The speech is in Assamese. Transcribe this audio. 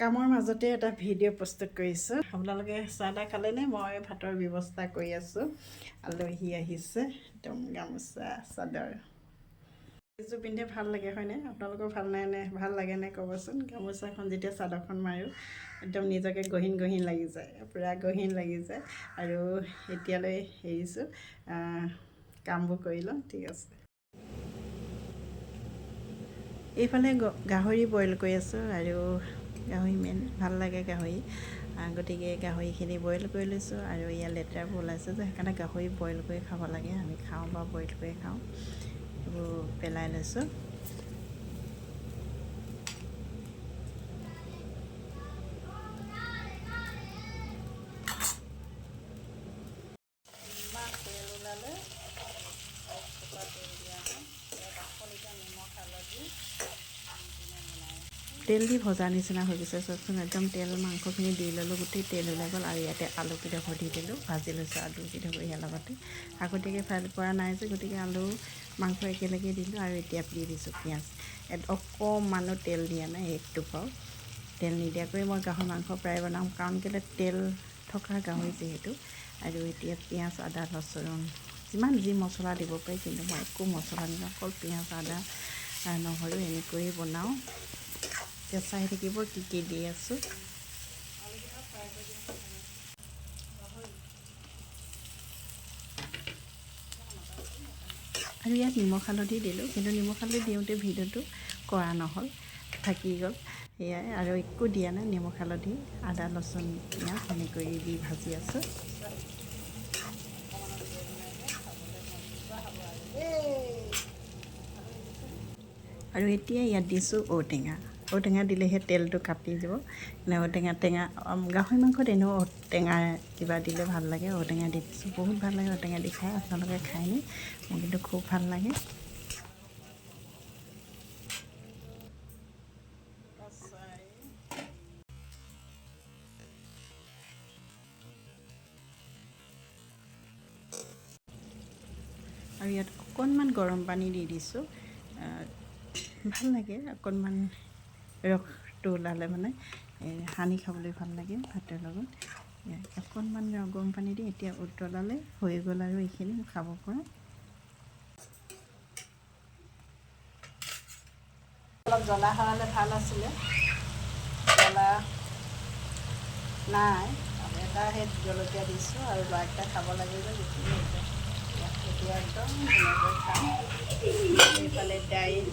কামৰ মাজতে এটা ভিডিঅ' প্ৰস্তুত কৰিছোঁ। আপোনালোকে চাহ তাহ খালেনে? মই ভাতৰ ব্যৱস্থা কৰি আছোঁ। আলহী আহিছে, একদম গামোচা চাদৰ এইযোৰ পিন্ধে ভাল লাগে, হয়নে? আপোনালোকৰ ভাল নাই নে, ভাল লাগেনে ক'বচোন। গামোচাখন যেতিয়া চাদৰখন মাৰোঁ, একদম নিজকে গহীন গহীন লাগি যায়, পূৰা গহীন লাগি যায়। আৰু এতিয়ালৈ এৰিছোঁ, কামবোৰ কৰি লওঁ। ঠিক আছে। এইফালে গাহৰি বইল কৰি আছোঁ আৰু গাহৰি মেইন ভাল লাগে গাহৰি। গতিকে গাহৰিখিনি বইল কৰি লৈছোঁ। আৰু ইয়াৰ লেতেৰাবোৰ ওলাইছে যে, সেইকাৰণে গাহৰি বইল কৰি খাব লাগে। আমি খাওঁ বা বইল কৰি খাওঁ। এইবোৰ পেলাই লৈছোঁ। ইমান তেল ওলালে, তেল দিয়া নাই। বাকলিতে নিমখ হালধি। তেল দি ভজা নিচিনা হৈ গৈছে, চাওকচোন। একদম তেল মাংসখিনি দি ল'লোঁ, গোটেই তেল ওলাই গ'ল। আৰু ইয়াতে আলু কেইডোখৰ দি দিলোঁ, ভাজি লৈছোঁ আলু কেইডোখৰ ইয়াৰ লগতে। আগতীয়াকৈ ফ্ৰাই কৰা নাই যে, গতিকে আলু মাংস একেলগে দিলোঁ। আৰু এতিয়া দি দিছোঁ পিঁয়াজ। অকণমানো তেল দিয়া নাই, একটোপাও তেল নিদিয়াকৈ মই গাহৰি মাংস প্ৰায় বনাওঁ, কাৰণ কেলৈ তেল থকা গাহৰি যিহেতু। আৰু এতিয়া পিঁয়াজ, আদা, ৰচুন, যিমান যি মছলা দিব পাৰি, কিন্তু মই একো মছলা নিদিওঁ। অকল পিঁয়াজ, আদা, নহৰু এনেকৈয়ে বনাওঁ। এতিয়া চাই থাকিব কি কি দি আছোঁ। আৰু ইয়াত নিমখ হালধি দিলোঁ, কিন্তু নিমখ হালধি দিওঁতে ভিডিঅ'টো কৰা নহ'ল, থাকি গ'ল। সেয়াই, আৰু একো দিয়া নাই। নিমখ হালধি, আদা, লচুন, পিঁয়াজ এনেকৈ দি ভাজি আছোঁ। আৰু এতিয়া ইয়াত দিছোঁ ঔটেঙা। ঔটেঙা দিলেহে তেলটো কাটি যাব। এনে ঔটেঙা টেঙা, গাহৰি মাংসত এনেও টেঙা কিবা দিলে ভাল লাগে। ঔটেঙা দি দিছোঁ, বহুত ভাল লাগে ঔটেঙা দি খাই। আপোনালোকে খায়নে? মোৰ কিন্তু খুব ভাল লাগে। আৰু ইয়াত অকণমান গৰম পানী দি দিছোঁ। ভাল লাগে, অকণমান ৰসটো ওলালে মানে সানি খাবলৈ ভাল লাগে ভাতৰ লগত। অকণমান গৰম পানী দি এতিয়া উতলালে হৈ গ'ল আৰু এইখিনি খাব পৰা। অলপ জ্বলা হ'লে ভাল আছিলে, জ্বলা নাই। এটা সেই জলকীয়া দিছোঁ আৰু ল'ৰাকেইটা খাব লাগে যে। এতিয়া একদম ধুনীয়াকৈ খাম। এইফালে দাইল।